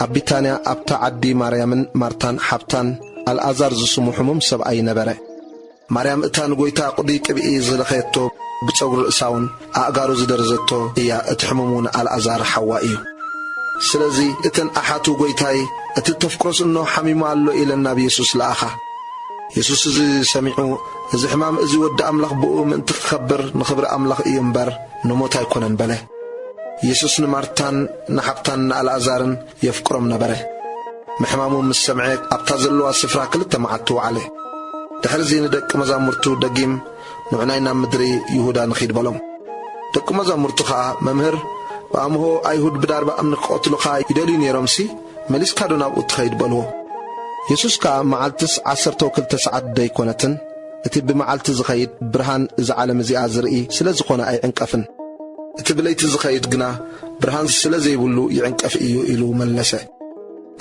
ኣብ ቢታንያ ኣብታ ዓዲ ማርያምን ማርታን ሓብታን ኣልኣዛር ዝስሙ ሕሙም ሰብኣይ ነበረ። ማርያም እታ ንጎይታ ቅዱይ ቅብኢ ዝለኸየቶ ብጸጉሪ ርእሳውን ኣእጋሩ ዝደረዘቶ እያ፣ እቲ ሕሙም እውን ኣልኣዛር ሓዋ እዩ። ስለዚ እተን ኣሓቱ ጎይታይ እቲ ተፍቅሮስ እኖ ሓሚሙ ኣሎ ኢለን ናብ የሱስ ለኣኻ። የሱስ እዚ ሰሚዑ፣ እዚ ሕማም እዚ ወዲ ኣምላኽ ብኡ ምእንቲ ክኸብር ንኽብሪ ኣምላኽ እዩ እምበር ንሞት ኣይኮነን በለ። የሱስ ንማርታን ንሓብታን ንኣልኣዛርን የፍቅሮም ነበረ። ምሕማሙ ምስ ሰምዐ ኣብታ ዘለዋ ስፍራ ክልተ መዓልቲ ወዓለ። ድሕርዚ ንደቂ መዛሙርቱ ደጊም ንዑናይ ናብ ምድሪ ይሁዳ ንኺድ በሎም። ደቂ መዛሙርቱ ኸኣ መምህር ብኣምሆ ኣይሁድ ብዳርባ እምኒ ክቐትሉኻ ይደልዩ ነይሮምሲ መሊስካዶ ናብኡ ትኸይድ በልዎ። የሱስ ከኣ መዓልትስ ዓሰርተው ክልተ ሰዓት ደይኮነትን እቲ ብመዓልቲ ዝኸይድ ብርሃን እዛ ዓለም እዚኣ ዝርኢ ስለ ዝኾነ ኣይዕንቀፍን። እቲ ብለይቲ ዝኸይድ ግና ብርሃን ስለ ዘይብሉ ይዕንቀፍ እዩ ኢሉ መለሰ።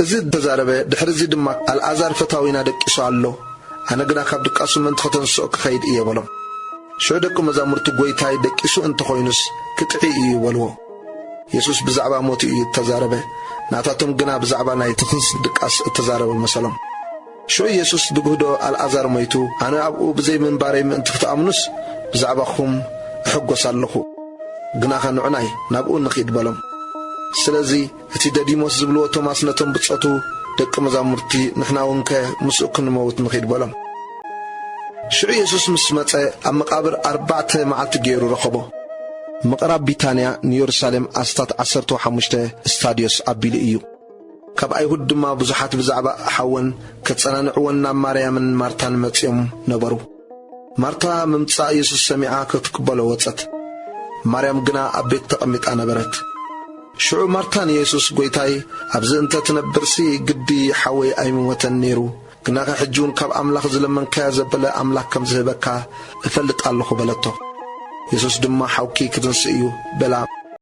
እዚ ተዛረበ። ድሕርዚ ድማ ኣልኣዛር ፈታዊና ደቂሱ ኣሎ፣ ኣነ ግና ካብ ድቃሱ ምእንቲ ከተንስኦ ክኸይድ እየ በሎም። ሽዑ ደቂ መዛሙርቲ ጎይታይ ደቂሱ እንተኾይኑስ ክጥዒ እዩ በልዎ። የሱስ ብዛዕባ ሞቱ እዩ እተዛረበ፣ ናታቶም ግና ብዛዕባ ናይ ትኽስ ድቃስ እተዛረበ መሰሎም። ሽዑ የሱስ ብግህዶ ኣልኣዛር ሞይቱ ኣነ ኣብኡ ብዘይ ምንባረይ ምእንቲ ክትኣምኑስ ብዛዕባኹም እሕጎስ ኣለኹ። ግናኸ ንዑናይ ናብኡ ንኺድ በሎም። ስለዚ እቲ ደዲሞስ ዝብልዎ ቶማስ ነቶም ብጾቱ ደቂ መዛሙርቲ ንሕና እውን ከ ምስኡ ክንመውት ንኺድ በሎም። ሽዑ የሱስ ምስ መጸ ኣብ መቓብር ኣርባዕተ መዓልቲ ገይሩ ረኸቦ። ምቕራብ ቢታንያ ንየሩሳሌም ኣስታት ዓሰርተ ሓሙሽተ ስታድዮስ ኣቢሉ እዩ። ካብ ኣይሁድ ድማ ብዙሓት ብዛዕባ ሓወን ከጸናንዕወን ናብ ማርያምን ማርታን መጺኦም ነበሩ። ማርታ ምምጻእ የሱስ ሰሚዓ ክትቅበሎ ወጸት። ማርያም ግና ኣብ ቤት ተቐሚጣ ነበረት። ሽዑ ማርታ ንየሱስ ጎይታይ ኣብዚ እንተ ትነብርሲ ግዲ ሓወይ ኣይምሞተን ነይሩ። ግናኸ ሕጂ እውን ካብ ኣምላኽ ዝለመንካዮ ዘበለ ኣምላኽ ከም ዝህበካ እፈልጥ ኣለኹ በለቶ። የሱስ ድማ ሓውኪ ክትንስእ እዩ በላ።